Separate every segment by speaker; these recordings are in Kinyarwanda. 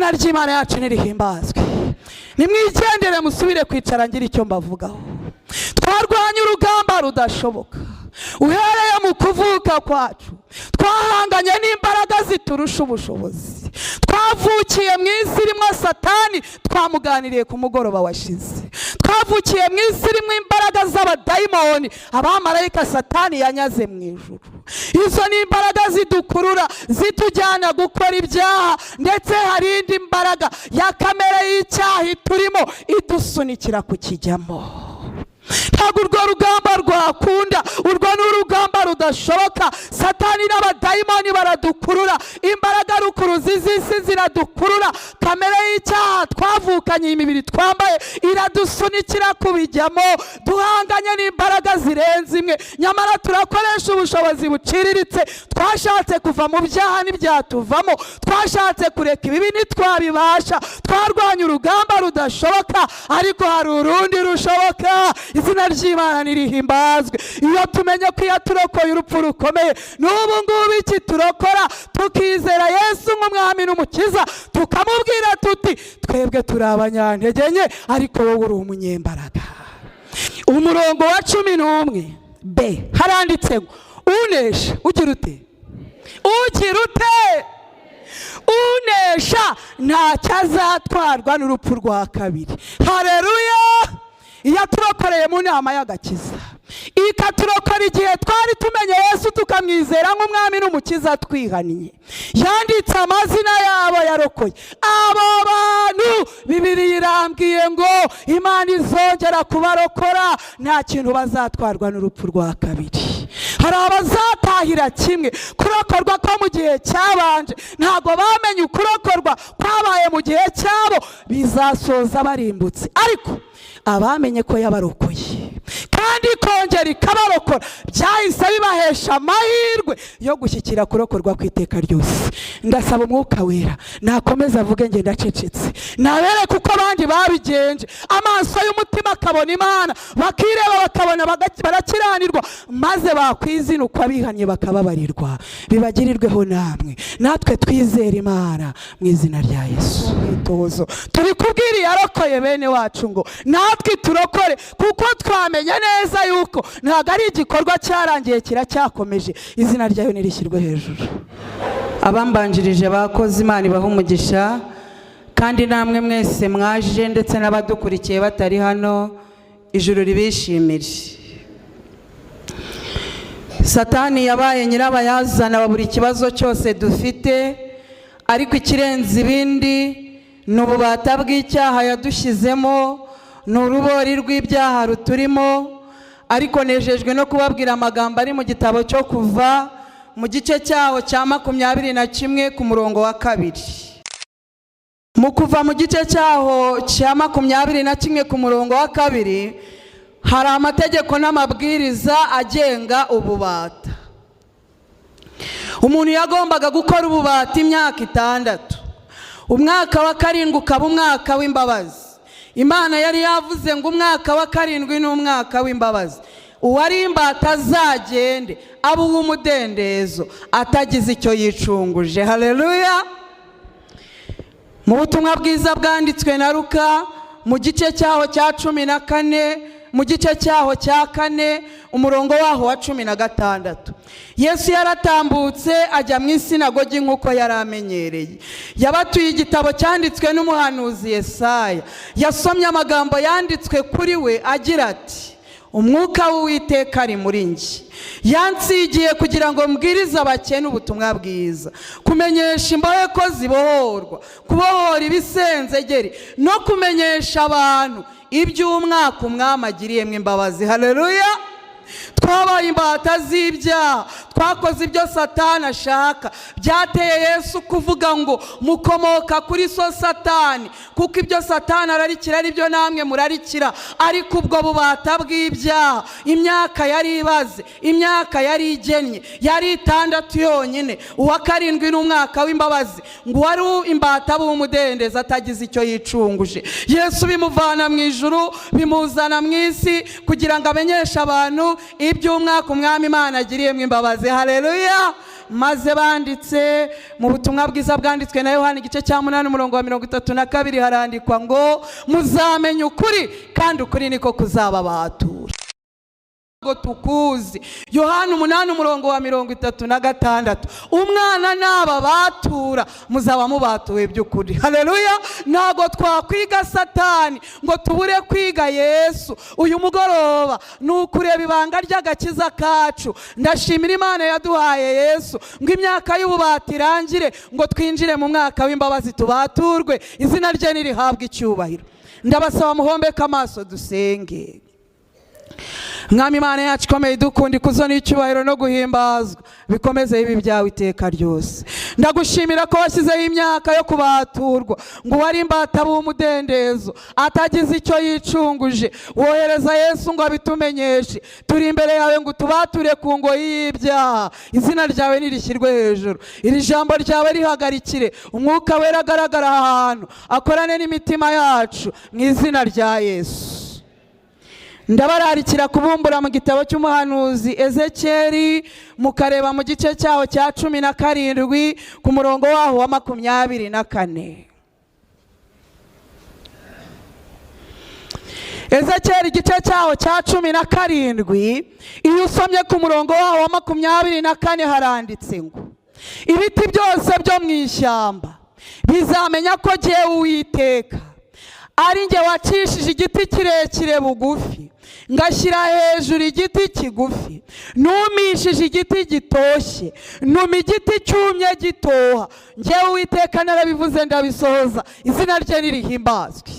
Speaker 1: Izina ry'Imana yacu nirihimbazwe. Nimwigendere, musubire kwicara, ngira icyo mbavugaho. Twarwanye urugamba rudashoboka. Uhereye mu kuvuka kwacu, twahanganye n'imbaraga ziturusha ubushobozi. Twavukiye mu isi irimo Satani, twamuganiriye ku mugoroba washize. Twavukiye mu isi irimo imbaraga z'abadayimoni, abamarayika Satani yanyaze mu ijuru. Izo ni imbaraga zidukurura, zitujyana gukora ibyaha. Ndetse hari indi mbaraga ya kamere y'icyaha iturimo, idusunikira kukijyamo. Ntabwo urwo rugamba rwakunda, urwo ni urugamba rudashoboka. Satani n'abadayimoni baradukurura, imbaraga rukuruzi z'isi ziradukurura, kamere y'icyaha twavukanye, imibiri twambaye iradusunikira kubijyamo. Duhanganye n'imbaraga zirenze imwe, nyamara turakoresha ubushobozi buciriritse. Twashatse kuva mu byaha, ntibyatuvamo. Twashatse kureka ibibi, ntitwabibasha. Twarwanya urugamba rudashoboka, ariko hari urundi rushoboka. Izina ry'Imana nirihimbazwe. Iyo tumenye ko iyo turokoye urupfu rukomeye, n'ubu ngubu iki turokora, tukizera Yesu nk'Umwami n'Umukiza, tukamubwira tuti: "Twebwe turi abanyantege nke, ariko wowe uri umunyembaraga." Umurongo wa 11 b haranditse ngo: "Unesha ugira ute? Ugira ute? Unesha ntacyo azatwarwa n'urupfu rwa kabiri." Hareruya! Iyo aturokoreye mu nama y'agakiza, ikaturokora igihe twari tumenye Yesu, tukamwizera nk'Umwami n'Umukiza, twihaniye, yanditse amazina yabo yarokoye. Abo bantu, Bibiri irambwiye ngo Imana izongera kubarokora, nta kintu bazatwarwa n'urupfu rwa kabiri. Hari abazatahira kimwe kurokorwa ko mu gihe cyabanje. Ntabwo bamenye ukurokorwa kwabaye mu gihe cyabo, bizasoza barimbutse. Ariko abamenye ko yabarokoye kandi ikongera ikabarokora, byahise bibahesha amahirwe yo gushyikira kurokorwa ku iteka ryose. Ndasaba Umwuka Wera nakomeza avuge, ngenda acecetse, nabereke uko abandi babigenje, amaso y'umutima akabona Imana, bakireba, bakabona barakiranirwa, maze bakwizinukwa bihannye bakababarirwa. Bibagirirweho namwe, natwe twizere Imana mu izina rya Yesu. Umwitozo turi kubwira iyarokoye bene wacu ngo natwe turokore, kuko twamenya neza yuko ntabwo ari igikorwa cyarangiye, kiracyakomeje. Izina ryayo nirishyirwe hejuru.
Speaker 2: Abambanjirije bakoze, Imana ibaha umugisha, kandi namwe mwese mwaje, ndetse n'abadukurikiye batari hano, ijuru ribishimire. Satani yabaye nyirabayazana wa buri kibazo cyose dufite, ariko ikirenze ibindi ni ububata bw'icyaha yadushyizemo, ni urubori rw'ibyaha ruturimo. Ariko nejejwe no kubabwira amagambo ari mu gitabo cyo Kuva, mu gice cyaho cya 21, ku murongo wa 2. Mu Kuva, mu gice cyaho cya 21, ku murongo wa 2, hari amategeko n'amabwiriza agenga ububata. Umuntu yagombaga gukora ububata imyaka 6, umwaka wa karindwi ukaba umwaka w'imbabazi. Imana yari yavuze ngo umwaka wa karindwi ni umwaka w'imbabazi, uwari imbata azagende abe uw'umudendezo, atagize icyo yicunguje. Hareruya! Mu butumwa bwiza bwanditswe na Luka, mu gice cyaho cya 14, mu gice cyaho cya 4, umurongo waho wa 16, Yesu yaratambutse ajya mu isinagogi nk'uko yari amenyereye. Yabatuye igitabo cyanditswe n'umuhanuzi Yesaya. Yasomye amagambo yanditswe kuri we agira ati: "Umwuka w'Uwiteka ari muri njye, yansigiye kugira ngo mbwirize abakene ubutumwa bwiza, kumenyesha imbohe ko zibohorwa, kubohora ibisenzegeri, no kumenyesha abantu iby'umwaka Umwami agiriyemo imbabazi." Hareruya! Twabaye imbata z'ibyaha, twakoze ibyo Satani ashaka. Byateye Yesu kuvuga ngo: "Mukomoka kuri so Satani, kuko ibyo Satani ararikira ari byo namwe murarikira." Ariko ubwo bubata bw'ibyaha, imyaka yari ibaze, imyaka yari igennye yari 6 yonyine. Uwa karindwi ni umwaka w'imbabazi, ngo uwari imbata b'umudendezo atagize icyo yicunguje. Yesu bimuvana mu ijuru, bimuzana mu isi, kugira ngo amenyeshe abantu iby'umwaka Umwami Imana agiriyemo imbabazi. Hareruya! Maze banditse mu butumwa bwiza bwanditswe na Yohani, igice cya 8, umurongo wa 32, harandikwa ngo: "Muzamenya ukuri, kandi ukuri niko kuzababatura." Ngo tukuzi. Yohani 8, umurongo wa 36: "Umwana naba batura, muzaba mubatuwe by'ukuri." Haleluya! Ntabwo twakwiga Satani ngo tubure kwiga Yesu. Uyu mugoroba ni ukureba ibanga ry'agakiza kacu. Ndashimira Imana yaduhaye Yesu ngo imyaka y'ububata irangire, ngo twinjire mu mwaka w'imbabazi, tubaturwe. Izina rye nirihabwe icyubahiro. Ndabasaba muhombeke amaso, dusenge. Mwami Imana yacu ikomeye, idukunda, ikuzo n'icyubahiro no guhimbazwa bikomeze ibi byawe iteka ryose. Ndagushimira ko washyizeho imyaka yo kubaturwa, ngo uwari imbata b'umudendezo atagize icyo yicunguje. Wohereza Yesu ngo abitumenyeshe. Turi imbere yawe ngo utubature ku ngoyi y'ibyaha. Izina ryawe nirishyirwe hejuru. Iri jambo ryawe rihagarikire. Umwuka Wera agaragara ahantu, akorane n'imitima yacu, mu izina rya Yesu. Ndabararikira kubumbura mu gitabo cy'umuhanuzi Ezekeri, mukareba mu gice cyaho cya 17, ku murongo waho wa 24. Ezekeri, igice cyaho cya 17, iyo usomye ku murongo waho wa 24, haranditse ngo: "Ibiti byose byo mu ishyamba bizamenya ko jyewe Uwiteka ari njye wacishije igiti kirekire bugufi, ngashyira hejuru igiti kigufi, numishije igiti gitoshye, numa igiti cyumye gitoha. Njyewe Uwiteka narabivuze, ndabisohoza." Izina rye nirihimbazwe.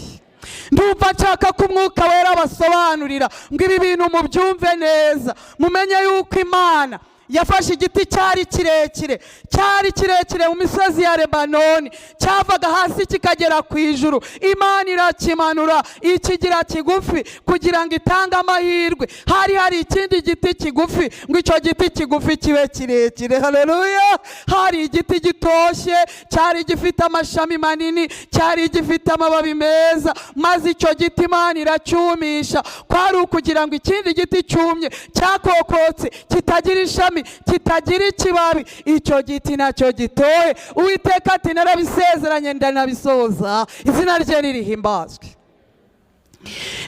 Speaker 2: Ndumva nshaka ko Umwuka Wera abasobanurira ngo ibi bintu mubyumve neza, mumenye yuko Imana yafashe igiti cyari kirekire, cyari kirekire mu misozi ya Lebanoni, cyavaga hasi kikagera ku ijuru. Imana irakimanura, ikigira kigufi kugira ngo itange amahirwe. Hari ikindi giti kigufi, ngo icyo giti kigufi kibe kirekire. Haleluya! Hari igiti gitoshye, cyari gifite amashami manini, cyari gifite amababi meza, maze icyo giti Imana iracyumisha. Kwari ukugira ngo ikindi giti cyumye, cyakokotse, kitagira ishami, kitagira ikibabi, icyo giti nacyo gitohe. Uwiteka ati: "Narabisezeranye, ndanabisoza." Izina rye nirihimbazwe.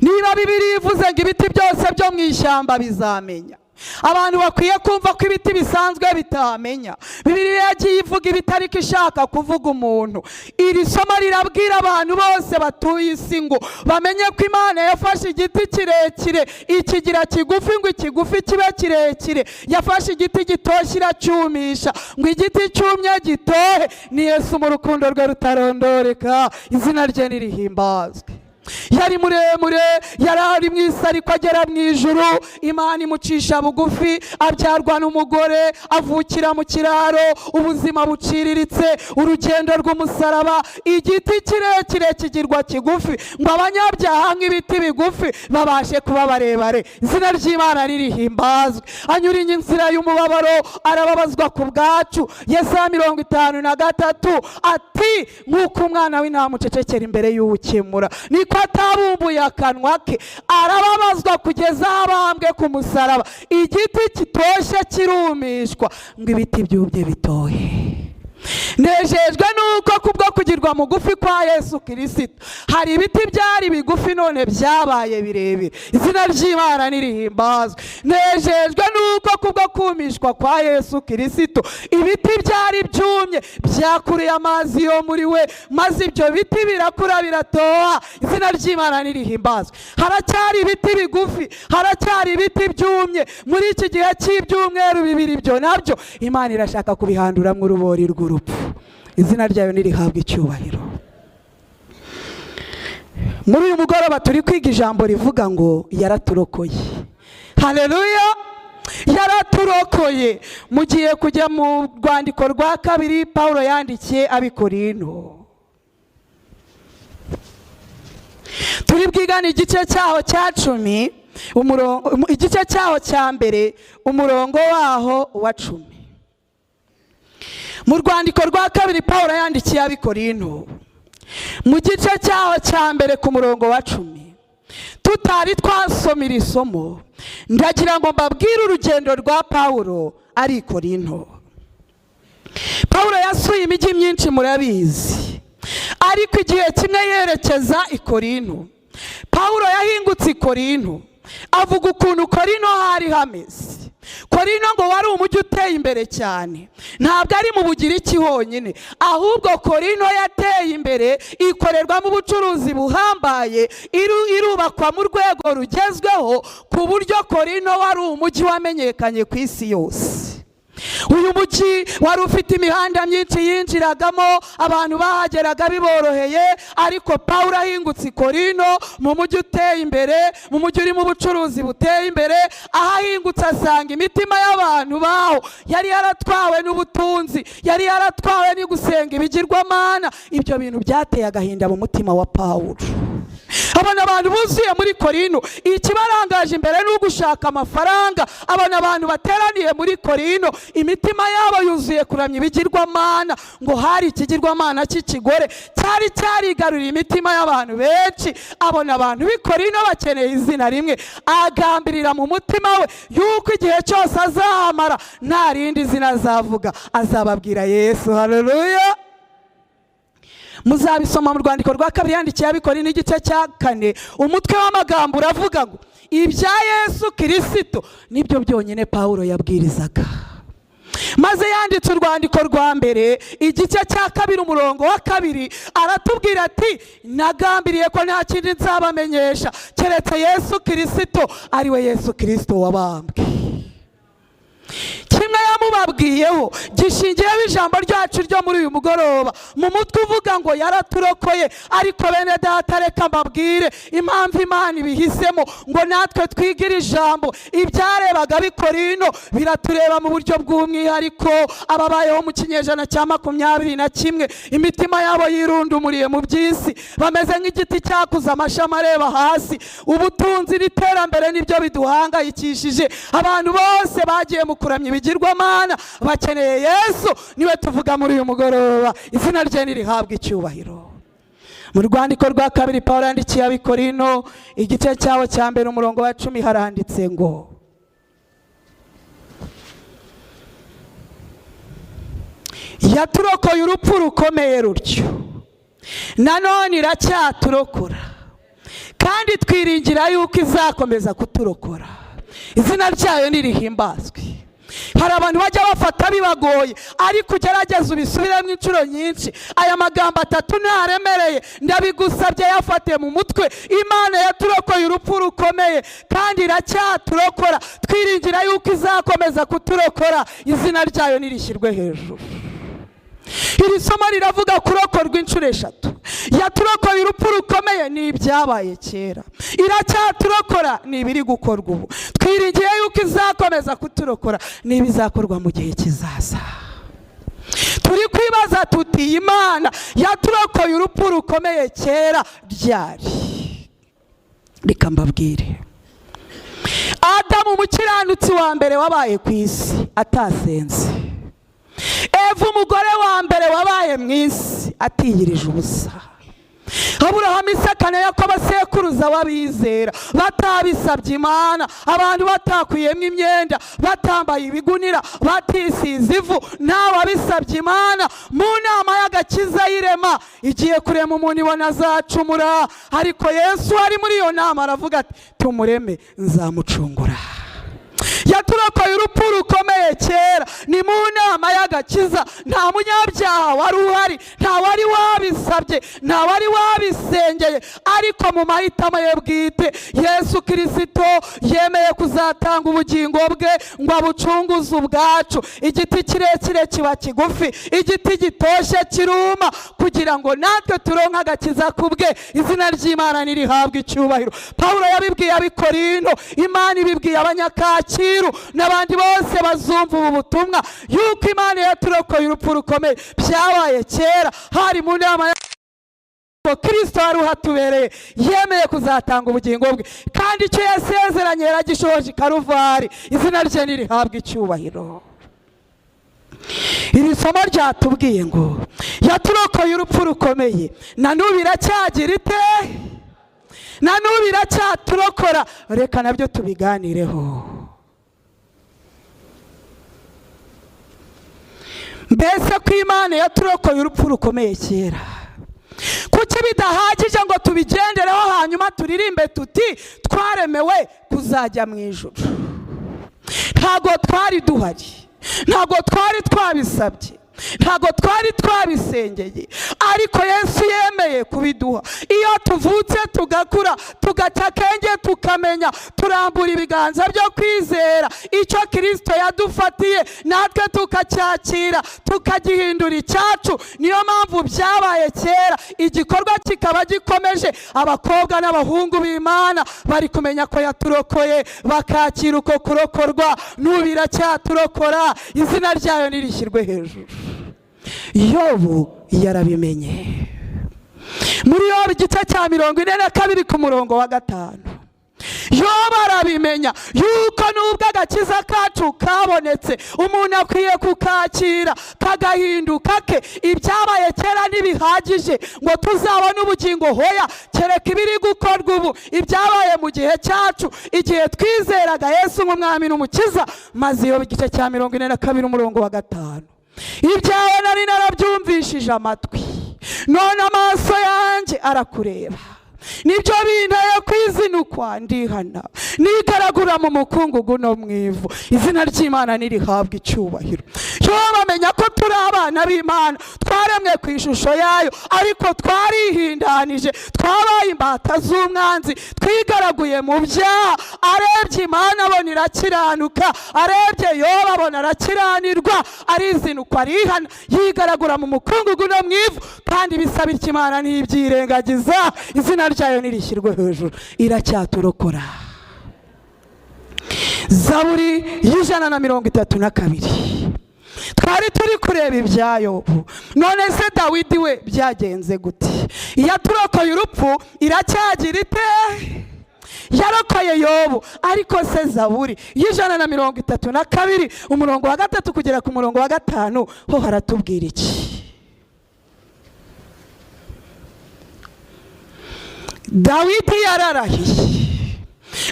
Speaker 2: Niba Bibiliya ivuze ngo ibiti byose byo mu ishyamba bizamenya, abantu bakwiye kumva ko ibiti bisanzwe bitamenya. Bibiliya yagiye ivuga ibiti, ariko ishaka kuvuga umuntu. Iri somo rirabwira abantu bose batuye isi ngo bamenye ko Imana yafashe igiti kirekire ikigira kigufi, ngo ikigufi kibe kirekire. Yafashe igiti gitoshye iracyumisha, ngo igiti cyumye gitohe. Ni Yesu mu rukundo rwe rutarondoreka. Izina rye nirihimbazwe. Yari muremure, yari ari mu isi, ariko agera mu ijuru Imana imucisha bugufi, abyarwa n'umugore, avukira mu kiraro, ubuzima buciriritse, urugendo rw'umusaraba. Igiti kirekire kigirwa kigufi ngo abanyabyaha nk'ibiti bigufi babashe kuba barebare. Izina ry'Imana ririhimbazwe. Anyura inzira y'umubabaro, arababazwa ku bwacu. Yesaya 53 ati: "Nk'uko umwana w'intama ucecekera imbere y'uwukemura, niko atabumbuye akanwa ke." Arababazwa kugeza aho abambwe ku musaraba. Igiti kitoshye kirumishwa ngo ibiti byumye bitohe. Nejejwe nuko kubwo kugirwa mugufi kwa Yesu Kirisito, hari ibiti byari bigufi none byabaye birebire. Izina ry'Imana nirihimbazwe. Nejejwe nuko kubwo kumishwa kwa Yesu Kirisito, ibiti byari byumye byakuriye amazi yo muri we, maze ibyo biti birakura, biratoha. Izina ry'Imana nirihimbazwe. Haracyari ibiti bigufi, haracyari ibiti byumye muri iki gihe cy'ibyumweru 2. Ibyo nabyo Imana irashaka kubihanduramo urubori rw'urupfu. Izina ryayo nirihabwa icyubahiro. Muri uyu mugoroba turi kwiga ijambo rivuga ngo yaraturokoye. Haleluya! Yaraturokoye. Mugiye kujya mu rwandiko rwa kabiri Pawulo yandikiye Abikorinto, turi bwigane igice cyaho cya 10, igice cyaho cya 1, umurongo waho wa 10. Mu rwandiko rwa kabiri Pawulo yandikiye Abikorinto, mu gice cyaho cya 1, ku murongo wa 10. Tutari twasoma iri somo, ndagira ngo mbabwire urugendo rwa Pawulo ari i Korinto.
Speaker 1: Pawulo yasuye imijyi myinshi murabizi, ariko igihe kimwe yerekeza i Korinto. Pawulo yahingutse i Korinto, avuga ukuntu Korinto hari hameze. Korinto ngo wari umujyi uteye imbere cyane, ntabwo ari mu Bugiriki honyine, ahubwo Korinto yateye imbere, ikorerwamo ubucuruzi buhambaye, irubakwa mu rwego rugezweho, ku buryo Korinto wari umujyi wamenyekanye ku isi yose. Uyu mujyi wari ufite imihanda myinshi yinjiragamo, abantu bahageraga biboroheye. Ariko Pawulo ahingutse i Korinto, mu mujyi uteye imbere, mu mujyi urimo ubucuruzi buteye imbere, aho ahingutse asanga imitima y'abantu baho yari yaratwawe n'ubutunzi, yari yaratwawe no gusenga ibigirwamana. Ibyo bintu byateye agahinda mu mutima wa Pawulo. Abona abantu buzuye muri Korinto, ikibarangaje imbere ni ugushaka amafaranga. Abona abantu bateraniye muri Korinto, imitima yabo yuzuye kuramya ibigirwamana. Ngo hari ikigirwamana cy'ikigore cyari cyarigaruriye imitima y'abantu benshi. Abona abantu b'i Korinto bakeneye izina rimwe, agambirira mu mutima we yuko igihe cyose azahamara nta rindi zina azavuga, azababwira Yesu. Haleluya! Muzabisoma mu rwandiko rwa kabiri yandikiye Abikorinto, igice cya 4, umutwe w'amagambo uravuga ngo ibya Yesu Kirisito nibyo byonyine Pawulo yabwirizaga. Maze yanditse urwandiko rwa mbere, igice cya 2, umurongo wa 2, aratubwira ati: nagambiriye ko nta kindi nzabamenyesha keretse Yesu Kirisito, ari we Yesu Kirisito wabambwe. Kimwe yamubabwiyeho gishingiyeho ijambo ryacu ryo muri uyu mugoroba, mu mutwe uvuga ngo yaraturokoye. Ariko bene data, reka mbabwire impamvu Imana ibihisemo ngo natwe twigire ijambo. Ibyarebaga ab'i Korinto biratureba mu buryo bw'umwihariko. Ababayeho mu kinyejana cya 21, imitima yabo yirundumuriye mu by'isi, bameze nk'igiti cyakuze amashami areba hasi. Ubutunzi n'iterambere nibyo biduhangayikishije. Abantu bose bagiye mu kuramya ibigirwamana, bakeneye Yesu. Niwe tuvuga muri uyu mugoroba, izina rye nirihabwa icyubahiro. Mu rwandiko rwa kabiri Pawulo yandikiye Abikorino, igice cyawo cya 1, umurongo wa 10, haranditse ngo: yaturokoye urupfu rukomeye rutyo, nanone iracyaturokora, kandi twiringira yuko izakomeza kuturokora. Izina ryayo nirihimbazwe. Hari abantu bajya bafata bibagoye, ariko ugerageze ubisubiremo inshuro nyinshi. Aya magambo atatu ntaremereye, ndabigusabye yafate mu mutwe. Imana yaturokoye urupfu rukomeye kandi iracyaturokora, twiringira yuko izakomeza kuturokora. Izina ryayo nirishyirwe hejuru. Iri somo riravuga kurokorwa inshuro 3. Yaturokoye urupfu rukomeye ni ibyabaye kera, iracyaturokora ni ibiri gukorwa ubu, twiringiye yuko izakomeza kuturokora ni ibizakorwa mu gihe kizaza. Turi kwibaza tuti: Imana yaturokoye urupfu rukomeye kera ryari? Reka mbabwire. Adamu, umukiranutsi wa mbere wabaye ku isi, atasenze. Eva, umugore wa mbere wabaye mu isi, atiyirije ubusa. Aburahamu, Isaka na Yakobo, sekuruza w'abizera, batabisabye Imana, abantu batakuyemo imyenda, batambaye ibigunira, batisize ivu, ntawe abisabye Imana. Mu nama y'agakiza y'irema, igiye kurema umuntu ibona azacumura, ariko Yesu ari muri iyo nama aravuga ati: tumureme, nzamucungura. Yaturokoye urupfu rukomeye kera, ni mu nama y'agakiza, nta munyabyaha wari uhari, nta wari wabisabye, nta wari wabisengeye, ariko mu mahitamo ye bwite Yesu Kirisito yemeye kuzatanga ubugingo bwe ngo abucunguze ubwacu. Igiti kirekire kiba kigufi, igiti gitoshye kiruma, kugira ngo natwe turonke agakiza ku bwe. Izina ry'Imana nirihabwe icyubahiro. Pawulo yabibwiye Abikorinto, Imana ibibwiye Abanyakacyiru n'abandi bose bazumva ubu butumwa, yuko Imana yaturokoye urupfu rukomeye. Byabaye kera, hari mu nama Kristo wari uhatubereye, yemeye kuzatanga ubugingo bwe, kandi icyo yasezeranye yaragishohoje i Karuvari. Izina rye nirihabwe icyubahiro. Iri somo ryatubwiye ngo yaturokoye urupfu rukomeye, na n'ubu iracyagira ite? Na n'ubu iracyaturokora. Reka nabyo tubiganireho. Mbese ko Imana yaturokoye urupfu rukomeye kera, kuki bidahagije ngo tubigendereho hanyuma turirimbe tuti twaremewe kuzajya mu ijuru? Ntabwo twari duhari, ntabwo twari twabisabye, ntabwo twari twabisengeye, ariko Yesu yemeye kubiduha. Iyo tuvutse, tugakura, tugaca akenge, tukamenya, turambura ibiganza byo kwizera icyo Kirisito yadufatiye, natwe tukacyakira, tukagihindura icyacu. Niyo mpamvu byabaye kera, igikorwa kikaba gikomeje. Abakobwa n'abahungu b'Imana bari kumenya ko yaturokoye, bakakira uko kurokorwa. N'ubu iracyaturokora, izina ryayo nirishyirwe hejuru. Yobu yarabimenye. Muri Yobu igice cya 42 ku murongo wa 5, Yobu arabimenya yuko nubwo agakiza kacu kabonetse, umuntu akwiye kukakira kagahinduka ke. Ibyabaye kera ntibihagije ngo tuzabone ubugingo, hoya, kereka ibiri gukorwa ubu, ibyabaye mu gihe cyacu, igihe twizeraga Yesu nk'umwami n'umukiza. Maze iyo igice cya 42 umurongo wa 5: "Ibyawe nari narabyumvishije amatwi, none amaso yanjye arakureba. Nibyo binteye kwizinukwa, ndihana, nigaragura mu mukungugu no mu ivu." Izina ry'Imana nirihabwa icyubahiro. Yo bamenya ko turi abana b'Imana, twaremwe ku ishusho yayo, ariko twarihindanije, twabaye imbata z'umwanzi, twigaraguye mu byaha. Arebye Imana abona irakiranuka, arebye Yoba abona arakiranirwa, arizinukwa, arihana, yigaragura mu mukungugu no mu ivu. Kandi bisa bityo Imana ntibyirengagiza, izina ryayo nirishyirwe hejuru. Iracyaturokora. Zaburi y'132. Twari turi kureba ibya Yobu, none se Dawidi we byagenze gute? Yaturokoye urupfu, iracyagira ite? Yarokoye Yobu, ariko se Zaburi y'132 umurongo wa 3 kugera ku murongo wa 5 ho haratubwira iki? Dawidi yararahiye,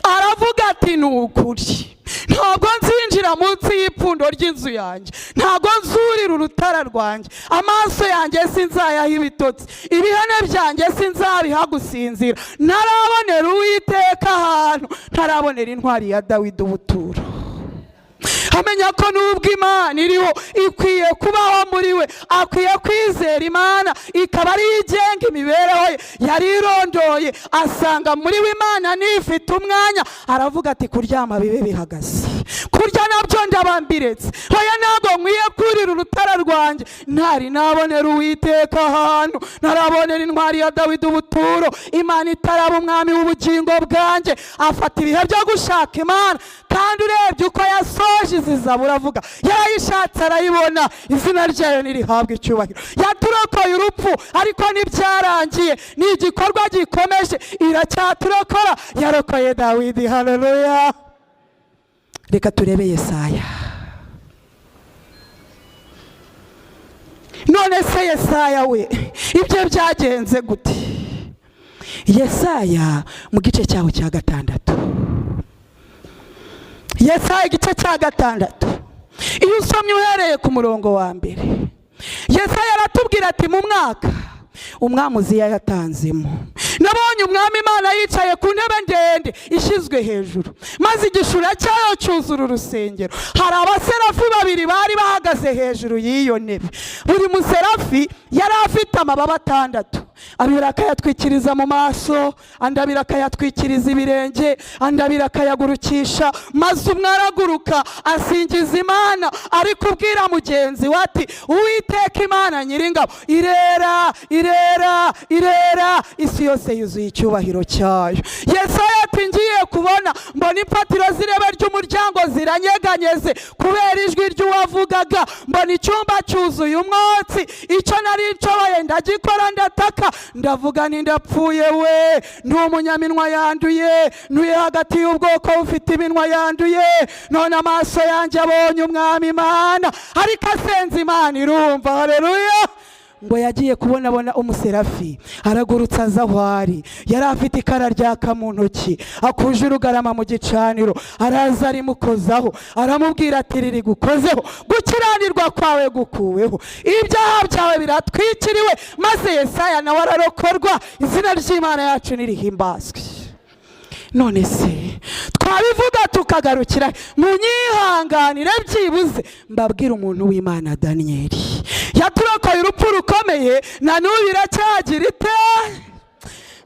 Speaker 1: aravuga ati: "Ni ukuri ntabwo nzinjira munsi y'ipfundo ry'inzu yanjye, ntabwo nzurira urutara rwanjye. Amaso yanjye sinzayaha ibitotsi, ibihene byanjye sinzabiha gusinzira, ntarabonera Uwiteka ahantu, ntarabonera intwari ya Dawidi ubuturo." Amenya ko nubwo Imana iriho, ikwiye kubaho muri we, akwiye kwizera Imana ikaba ariyo igenga imibereho ye. Yarirondoye, asanga muri we Imana nifite umwanya. Aravuga ati: "Kuryama bibe bihagaze, kurya nabyo ndaba mbiretse. Hoya, ntabwo nkwiye kurira urutara rwanjye ntari nabonera Uwiteka ahantu, ntarabonera intwari ya Dawidi ubuturo, Imana itaraba umwami w'ubugingo bwanjye." Afata ibihe byo gushaka Imana, kandi urebye uko yasoje izi zaburi, avuga yarayishatse arayibona. Izina ryayo nirihabwa icyubahiro. Yaturokoye urupfu, ariko ntibyarangiye, ni igikorwa gikomeje, iracyaturokora. Yarokoye Dawidi, haleluya. Reka turebe Yesaya. None se Yesaya we ibyo byagenze gute? Yesaya mu gice cyaho cya 6, Yesaya igice cya 6, iyo usomye uhereye ku murongo wa 1, Yesaya aratubwira ati: "Mu mwaka umwami Uziya yatanzemo, nabonye umwami Imana yicaye ku ntebe ndende ishyizwe hejuru, maze igishura cyayo cyuzura urusengero. Hari abaserafi babiri bari bahagaze hejuru y'iyo ntebe. Buri muserafi yari afite amababa atandatu, abiri akayatwikiriza mu maso, andi abiri akayatwikiriza ibirenge, andi abiri akayagurukisha. Maze umwe araguruka, asingiza Imana, ari kubwira mugenzi we ati: 'Uwiteka Imana Nyiringabo irera, irera, irera, isi yose yuzuye icyubahiro cyayo.' Yesaya ati: 'Ngiye kubona, mbona imfatiro z'irebe ry'umuryango ziranyeganyeze kubera ijwi ry'uwavugaga, mbona icyumba cyuzuye umwotsi. Icyo nari nshoboye ndagikora, ndataka, ndavuga nti: Ndapfuye we, ndi umunyaminwa yanduye, ntuye hagati y'ubwoko bufite iminwa yanduye. None amaso yanjye abonye umwami Imana.' Ariko asenze, Imana irumva, haleluya. Ngo yagiye kubonabona umuserafi aragurutse aza aho ari, yari afite ikara ryaka mu ntoki, akuje urugarama mu gicaniro, araza arimukozaho, aramubwira ati riri gukozeho, gukiranirwa kwawe gukuweho, ibyaha byawe biratwikiriwe. Maze Yesaya nawe ararokorwa. Izina ry'Imana yacu nirihimbazwe. None se twabivuga tukagarukira? Munyihanganire byibuze mbabwire umuntu w'Imana Daniyeli yaturokoye urupfu rukomeye, na n'ubu iracyagira ite?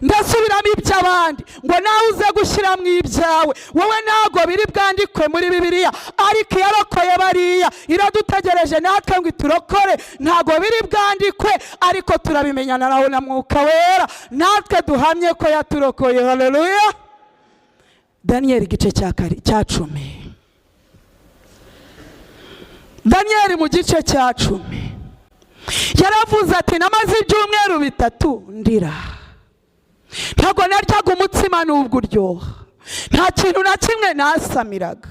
Speaker 1: Ndasubiramo iby'abandi ngo nawe uze gushyiramo ibyawe, wowe ntabwo biri bwandikwe muri Bibiliya, ariko iyarokoye bariya iradutegereje natwe ngo iturokore. Ntabwo biri bwandikwe, ariko turabimenyana nawe na Mwuka Wera, natwe duhamye ko yaturokoye. Haleluya. Daniyeli igice cya 10. Daniyeli mu gice cya 10 yaravuze ati namaze ibyumweru 3 ndira, ntabwo naryaga umutsima n'ubwo uryoha, nta kintu na kimwe nasamiraga.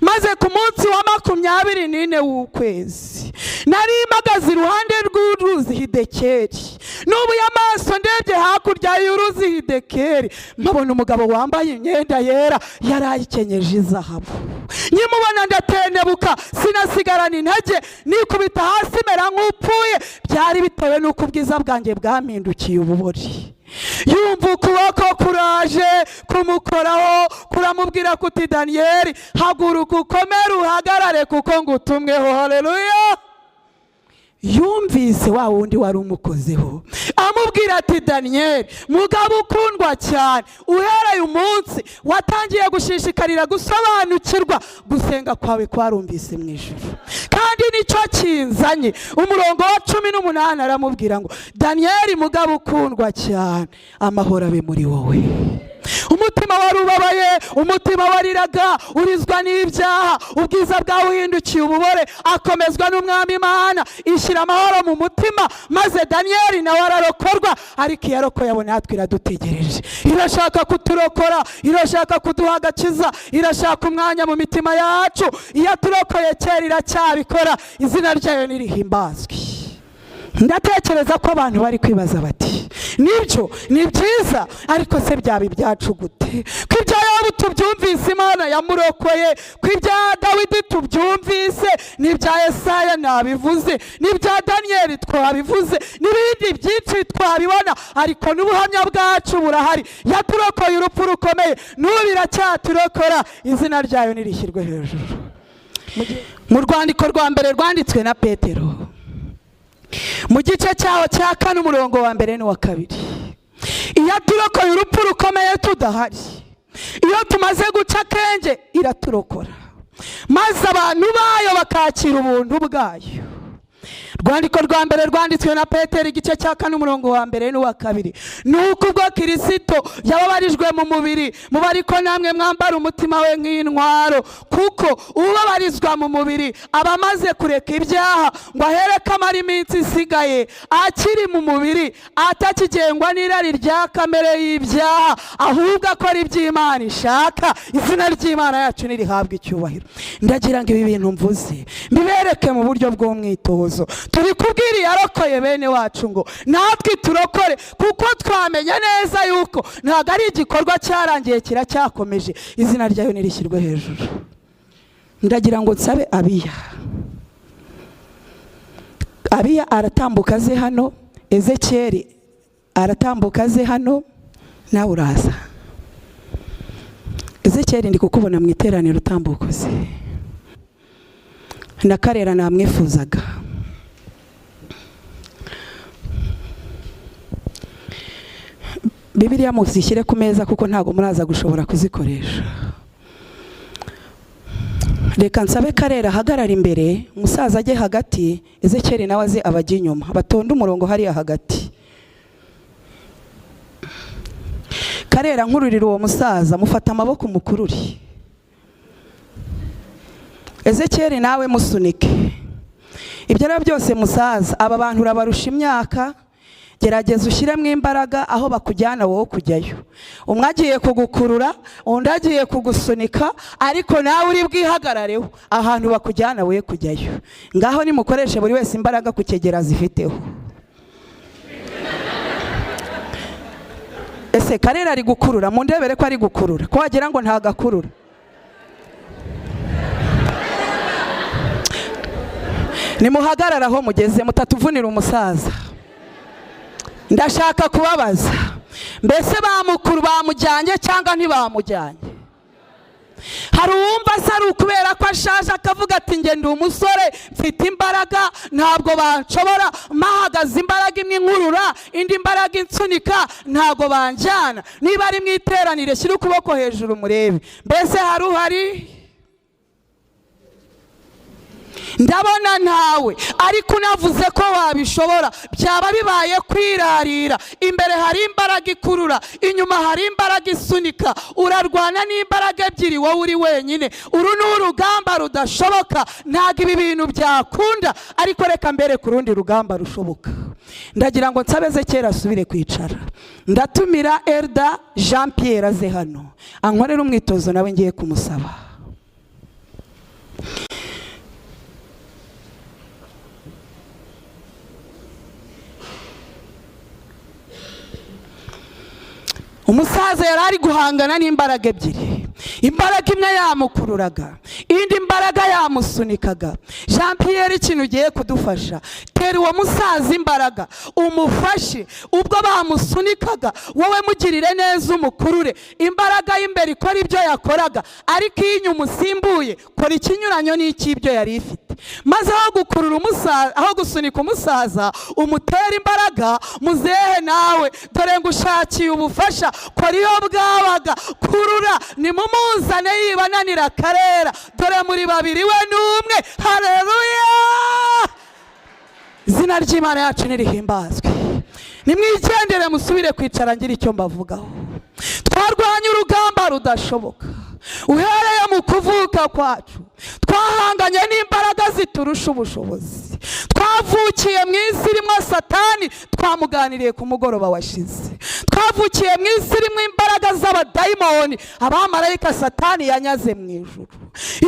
Speaker 1: Maze ku munsi wa 24 w'ukwezi nari mpagaze iruhande rw'uruzi Hidekeri, nubuye amaso ndebye hakurya y'uruzi Hidekeri, mpabona umugabo wambaye imyenda yera, yari ayikenyeje izahabu. Nkimubona ndatendebuka, sinasigarana intege, nikubita hasi mera nk'upfuye. Byari bitewe n'uko ubwiza bwanjye bwampindukiye ububori. Yumva ukuboko kuraje kumukoraho, kuramubwira kuti Daniyeli, haguruka ukomere uhagarare kuko ngutumweho. Haleluya. Yumvise wa wundi wari umukozeho amubwira ati Daniyeli, mugabo ukundwa cyane, uhereye umunsi watangiye gushishikarira gusobanukirwa, gusenga kwawe kwarumvise mu ijuru, kandi nicyo kinzanye. Umurongo wa 18 aramubwira ngo Daniyeli, mugabo ukundwa cyane, amahoro abe muri wowe. Umutima wari ubabaye, umutima wariraga, urizwa n'ibyaha, ubwiza bwawe uhindukiye ububore, akomezwa n'Umwami Imana, ishyira amahoro mu mutima, maze Daniyeli nawe ararokorwa. Ariko iyarokoye abo natwe iradutegereje, irashaka kuturokora, irashaka kuduha agakiza, irashaka umwanya mu mitima yacu. Iyo turokoye kera iracyabikora, izina ryayo nirihimbazwe. Ndatekereza ko abantu bari kwibaza bati nibyo ni byiza, ariko se byaba ibyacu gute? Ko ibya Yobu tubyumvise, Imana yamurokoye, ko ibya Dawidi tubyumvise, n'ibya Yesaya nabivuze, n'ibya Daniyeli twabivuze, n'ibindi byinshi twabibona, ariko n'ubuhamya bwacu burahari. Yaturokoye urupfu rukomeye, n'ubu iracyaturokora, izina ryayo nirishyirwe hejuru. Mu rwandiko rwa mbere rwanditswe na Petero, mu gice cyaho cya 4 umurongo wa 1 n'uwa 2, iyo aturokoye urupfu rukomeye tudahari, iyo tumaze guca akenge iraturokora, maze abantu bayo bakakira ubuntu bwayo. Rwandiko rwa mbere rwanditswe na Petero, igice cya 4 umurongo wa 1 n'uwa 2: nuko ubwo Kirisito yababarijwe mu mubiri, muba ariko namwe mwambara umutima we nk'intwaro, kuko ubabarizwa mu mubiri aba amaze kureka ibyaha, ngo ahereko amara iminsi isigaye akiri mu mubiri atakigengwa n'irari rya kamere y'ibyaha, ahubwo akora iby'Imana ishaka. Izina ry'Imana yacu nirihabwe icyubahiro. Ndagira ngo ibi bintu mvuze mbibereke mu buryo bw'umwitozo. Turi kubwira iyarokoye bene wacu ngo natwe turokore, kuko twamenya neza yuko ntabwo ari igikorwa cyarangiye, kiracyakomeje. Izina ryayo nirishyirwe hejuru. Ndagira ngo nsabe Abiya, Abiya aratambuka aze hano, Ezekiyeli aratambuka aze hano, nawe uraza. Ezekiyeli, ndi kukubona mu iteraniro, utambuka uze. Na Karera namwifuzaga. Bibiliya muzishyire ku meza kuko ntabwo muraza gushobora kuzikoresha. Reka nsabe Karera ahagarara imbere, umusaza ajye hagati, Ezekiyeli nawe aze abajye inyuma, batonde umurongo hariya hagati. Karera nkururira uwo musaza, mufata amaboko umukururi. Ezekiyeli nawe musunike. Ibyo rero byose musaza, aba bantu urabarusha imyaka, gerageza ushyiremo imbaraga aho bakujyana wowe kujyayo. Umwe agiye kugukurura, undi agiye kugusunika, ariko nawe uri bwihagarareho ahantu bakujyana wowe kujyayo. Ngaho nimukoreshe buri wese imbaraga ku kegera zifiteho. Ese Karera ari gukurura? Mundebere ko ari gukurura, ko wagira ngo ntagakurura. Nimuhagarara aho mugeze, mutatuvunira umusaza. Ndashaka kubabaza, mbese bamukuru bamujyanye cyangwa ntibamujyanye? Hari uwumva se ari ukubera ko ashaje akavuga ati nge ndi umusore, mfite imbaraga, ntabwo banshobora, mpahagaze imbaraga imwe inkurura, indi mbaraga insunika, ntabwo banjyana. Niba ari mu iteranire, shyira ukuboko hejuru murebe. Mbese hari uhari? Ndabona ntawe, ariko unavuze ko wabishobora byaba bibaye kwirarira. Imbere hari imbaraga ikurura, inyuma hari imbaraga isunika, urarwana n'imbaraga ebyiri, wowe uri wenyine. Uru ni urugamba rudashoboka, ntabwo ibi bintu byakunda. Ariko reka mbere ku rundi rugamba rushoboka. Ndagira ngo nsabeze kera asubire kwicara. Ndatumira Elder Jean Pierre aze hano ankorere umwitozo, nawe ngiye kumusaba. Umusaza yari ari guhangana n'imbaraga ebyiri, imbaraga imwe yamukururaga, indi mbaraga yamusunikaga. Jean Pierre, ikintu ugiye kudufasha, tera uwo musaza imbaraga, umufashe. Ubwo bamusunikaga, wowe mugirire neza, umukurure. Imbaraga y'imbere ikora ibyo yakoraga, ariko iyo inyuma usimbuye, kora ikinyuranyo n'icy'ibyo yari ifite. Maze aho gukurura umusaza, aho gusunika umusaza, umutera imbaraga. Muzehe nawe dore ngo ushakiye ubufasha, kora iyo bwabaga, kurura, nimumuzane yibananira Karera, dore muri babiri we n'umwe. Haleluya! Izina ry'Imana yacu nirihimbazwe. Nimwigendere musubire kwicara, ngira icyo mbavugaho. Twarwanye urugamba rudashoboka uhereye mu kuvuka kwacu, twahanganye n'imbaraga ziturusha ubushobozi. Twavukiye mu isi irimo Satani, twamuganiriye ku mugoroba washize. Twavukiye mu isi irimo imbaraga z'abadayimoni, abamarayika Satani yanyaze mu ijuru.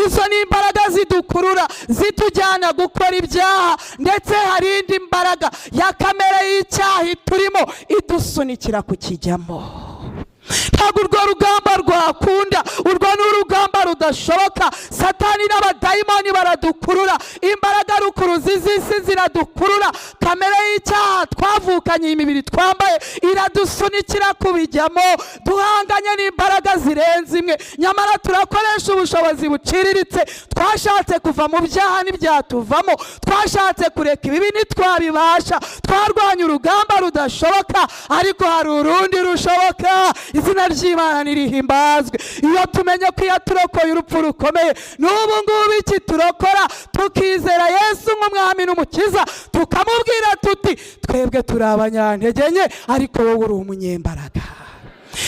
Speaker 1: Izo ni imbaraga zidukurura, zitujyana gukora ibyaha, ndetse hari indi mbaraga ya kamere y'icyaha iturimo, idusunikira kukijyamo. Ntabwo urwo rugamba rwakunda, urwo ni urugamba rudashoboka. Satani n'abadayimoni baradukurura, imbaraga rukuruzi z'isi ziradukurura, kamere y'icyaha twavukanye, imibiri twambaye iradusunikira kubijyamo. Duhanganye n'imbaraga zirenze imwe, nyamara turakoresha ubushobozi buciriritse. Twashatse kuva mu byaha ntibyatuvamo, twashatse kureka ibibi ntitwabibasha. Twarwanye urugamba rudashoboka, ariko hari urundi rushoboka. Izina ry'Imana nirihimbazwe. Iyo tumenye ko iyo turokoye urupfu rukomeye, n'ubu ngubu iki turokora, tukizera Yesu nk'umwami n'umukiza, tukamubwira tuti twebwe turi abanyantege nke, ariko wowe uri umunyembaraga.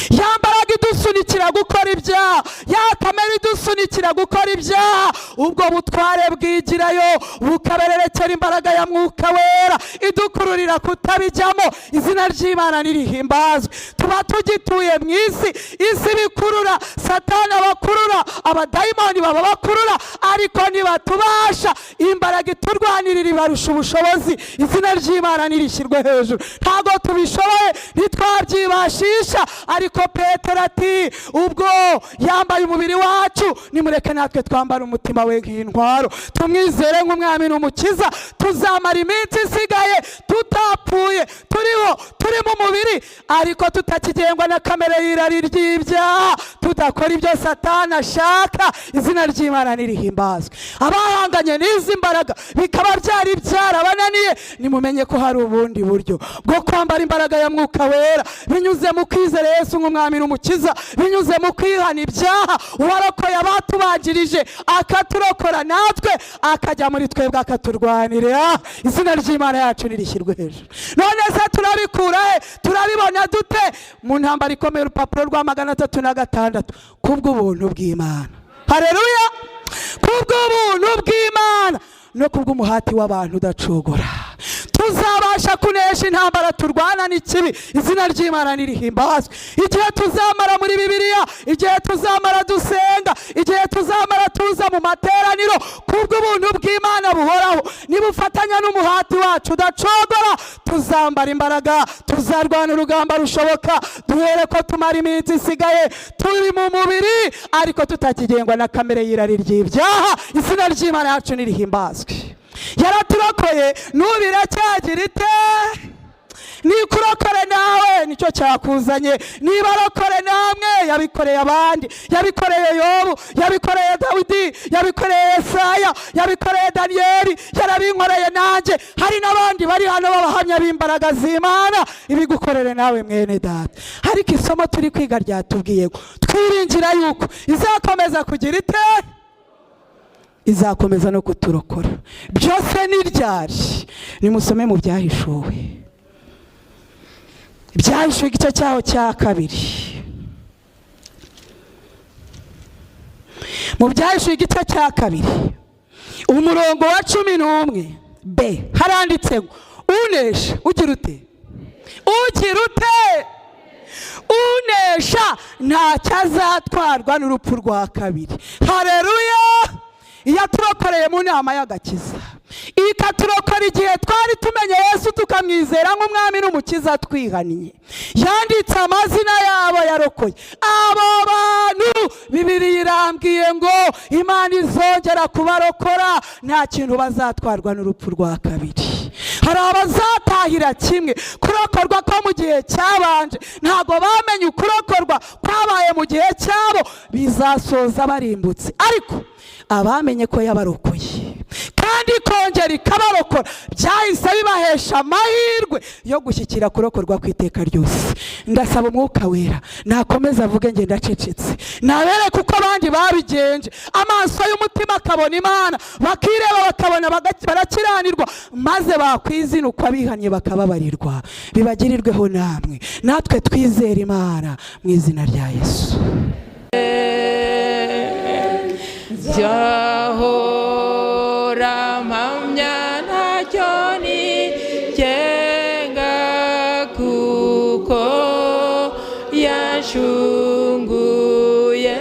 Speaker 1: Ya mbaraga idusunikira gukora ibyaha, ya kamere idusunikira gukora ibyaha, ubwo butware bwigirayo bukabererekera imbaraga ya Mwuka Wera idukururira kutabijyamo. Izina ry'Imana nirihimbazwe. Tuba tugituye mu isi, isi bikurura, Satani abakurura, abadayimoni baba bakurura, ariko ntibatubasha. Imbaraga iturwanirira ibarusha ubushobozi. Izina ry'Imana nirishyirwe hejuru. Ntabwo tubishoboye, ntitwabyibashisha, ariko Petero ati ubwo yambaye umubiri wacu, nimureke natwe twambara umutima we nk'intwaro, tumwizere nk'umwami n'umukiza. Tuzamara iminsi isigaye tutapfuye, turiho, turi mu mubiri, ariko tutakigengwa na kamere y'irari ry'ibyaha, tudakora ibyo Satani ashaka. Izina ry'Imana nirihimbazwe. Abahanganye n'izi mbaraga bikaba byari byarabananiye, nimumenye ko hari ubundi buryo bwo kwambara imbaraga ya Mwuka Wera, binyuze mu kwizera Yesu nk'umwami n'umukiza, binyuze mu kwihana ibyaha. Uwarokoye abatubanjirije akaturokora natwe, akajya muri twebwe akaturwanira. Izina ry'Imana yacu nirishyirwe hejuru. None se turabikura he? Turabibona dute? Mu ntambara ikomeye, urupapuro rwa 306, kubw'ubuntu bw'Imana. Haleluya! Kubw'ubuntu bw'Imana no kubw'umuhati w'abantu udacogora, tuzabasha kunesha intambara turwana n'ikibi. Izina ry'Imana nirihimbazwe. Igihe tuzamara muri Bibiliya, igihe tuzamara dusenga, igihe tuzamara tuza mu materaniro, kubw'ubuntu bw'Imana buhoraho, nibufatanya n'umuhati wacu udacogora, Tuzambara imbaraga, tuzarwana urugamba rushoboka, duhere ko tumara iminsi isigaye turi mu mubiri ariko tutakigengwa na kamere y'irari ry'ibyaha. Izina ry'Imana yacu nirihimbazwe. Yaraturokoye, n'ubu iracyagira ite? Nikurokore nawe, nicyo cyakuzanye. Niba arokore namwe, yabikoreye abandi, yabikoreye Yobu, yabikoreye Dawidi, yabikoreye Yesaya, yabikoreye Daniyeli, yarabinkoreye nanjye. Hari n'abandi bari hano b'abahamya b'imbaraga z'Imana. Ibigukorere nawe, mwene data. Ariko isomo turi kwiga ryatubwiye ngo twiringira yuko izakomeza kugira ite? Izakomeza no kuturokora. Byose ni ryari? Nimusome mu Byahishuwe, Ibyahishuwe igice cyaho cya 2. Mu Byahishuwe igice cya 2, umurongo wa 11 b, haranditse ngo: "Unesha ugira ute? Ugira ute? Unesha ntacyo azatwarwa n'urupfu rwa kabiri." Hareruya! Iyo aturokoreye mu nama y'agakiza, ikaturokora igihe twari tumenye Yesu, tukamwizera nk'umwami n'umukiza, twihaniye, yanditse amazina yabo yarokoye. Abo bantu, Bibiliya irambwiye ngo Imana izongera kubarokora, nta kintu bazatwarwa n'urupfu rwa kabiri. Hari abazatahira kimwe kurokorwa ko mu gihe cyabanje ntabwo bamenye ukurokorwa kwabaye mu gihe cyabo, bizasoza barimbutse. Ariko abamenye ko yabarokoye kandi ikongera ikabarokora, byahise bibahesha amahirwe yo gushyikira kurokorwa ku iteka ryose. Ndasaba Umwuka Wera nakomeza avuge, ngenda acecetse, nabereke uko abandi babigenje, amaso y'umutima akabona Imana, bakireba, bakabona barakiranirwa, maze bakwizinukwa bihannye bakababarirwa. Bibagirirweho namwe, natwe twizere Imana mu izina rya Yesu.
Speaker 3: Nzahora mpamya, ntacyo nikenga, kuko yanshunguye.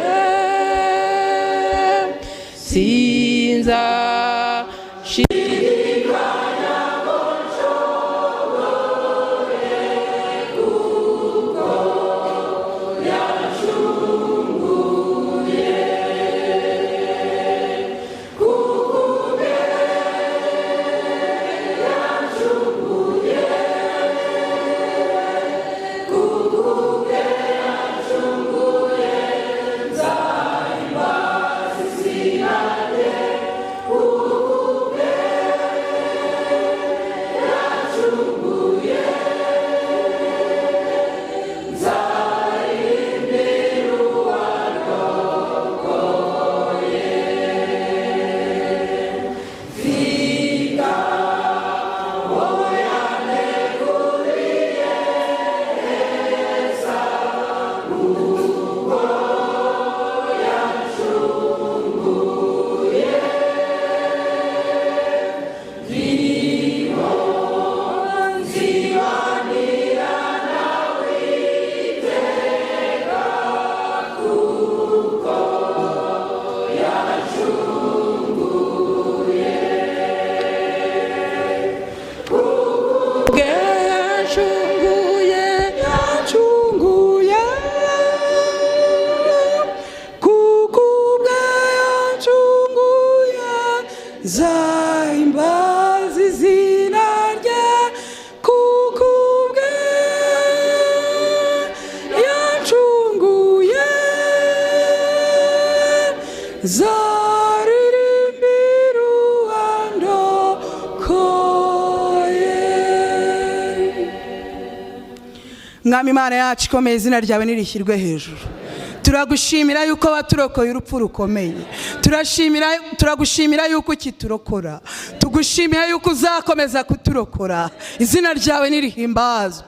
Speaker 3: Sinza shidikanya ngo nshobore, kuko yanshunguye. Kuko ubwe yanshunguye, kuko ubwe yanshunguye, nzahimbaza izina rye. Kuko ubwe yanshunguye, nzaririmbira uwandokoye. Mfite aho yanteguriye heza, kuko yanshunguye. Niho nzibanira nawe iteka, kuko yanshunguye. Ubwe yanshunguye,
Speaker 2: Yanshunguye, kuko ubwe yanshunguye, nzahimbaza izina rye. Kuko ubwe yanshunguye, nzaririmbira uwandokoye.
Speaker 1: Mwami Imana yacu ikomeye, izina ryawe nirishyirwe hejuru. Turagushimira yuko waturokoye urupfu rukomeye. Turashimira, turagushimira yuko ukiturokora, tugushimira yuko uzakomeza kuturokora. Izina ryawe nirihimbazwe.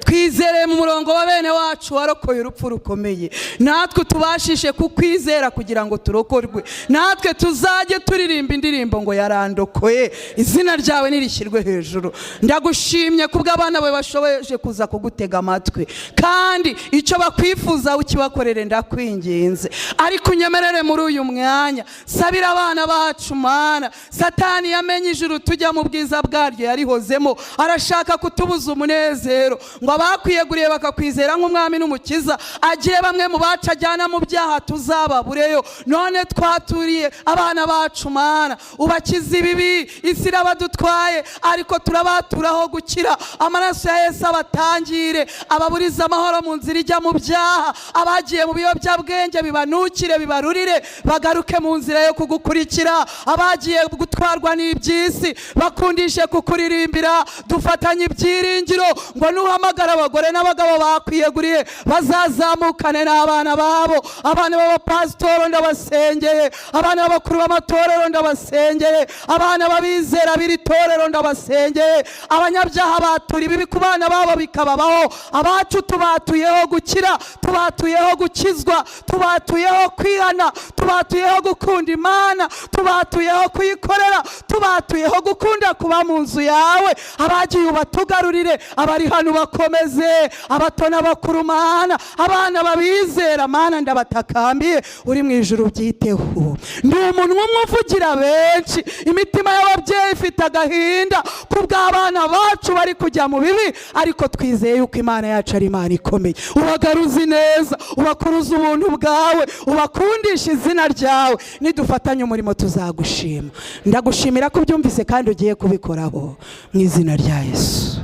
Speaker 2: Twizereye mu murongo wa bene wacu warokoye urupfu rukomeye, natwe tubashishe kukwizera kugira ngo turokorwe, natwe tuzajye turirimba indirimbo ngo yarandokoye. Izina ryawe nirishyirwe hejuru. Ndagushimye kubw'abana bawe bashoboje kuza kugutega amatwi, kandi icyo bakwifuza ukibakorere, ndakwinginze. Ariko unyemerere muri uyu mwanya sabira abana bacu. Mana, Satani yamenye ijuru tujya mu bwiza bwaryo yarihozemo, arashaka kutubuza umunezero, ngo abakwiyeguriye bakakwizera nk'umwami n'umukiza agire bamwe mu bacu ajyana mu byaha, tuzababureyo. None twaturiye abana bacu. Mana, ubakize ibibi, isi irabadutwaye, ariko turabaturaho gukira. Amaraso ya Yesu abatangire, ababurize amahoro mu nzira ijya mu byaha. Abagiye mu biyobyabwenge bibanukire, bibarurire, bagaruke mu nzira yo kugukurikira. Abagiye gutwarwa n'iby'isi bakundishe kukuririmbira. Dufatanye ibyiringiro ngo nuhamagara abagore n'abagabo bakwiyeguriye, bazazamukane n'abana babo. Abana b'abapasitoro ndabasengeye, abana b'abakuru b'amatorero ndabasengeye, abana b'abizera b'iri torero ndabasengeye. Abanyabyaha batura ibibi ku bana babo bikababaho, abacu tubatuyeho gukira, tubatuyeho gukizwa, tubatuyeho kwihana, tubatuyeho gukunda Imana, tubatuyeho kuyikorera, tubatuyeho gukunda kuba mu nzu yawe. Abagiye ubatugarurire, abari hano bakomeze, abato n'abakuru. Mana, abana babizera, Mana, ndabatakambiye, uri mu ijuru byiteho. Ndi umuntu umwe uvugira benshi. Imitima y'ababyeyi ifite agahinda kubw'abana bacu bari kujya mu bibi, ariko twizeye yuko Imana yacu ari Imana ikomeye. Ubagaruzi neza, ubakuruza ubuntu bwawe, ubakundisha izina ryawe. Nidufatanye umurimo tuzagushima. Ndagushimira ko ubyumvise kandi ugiye kubikoraho, mu izina rya Yesu.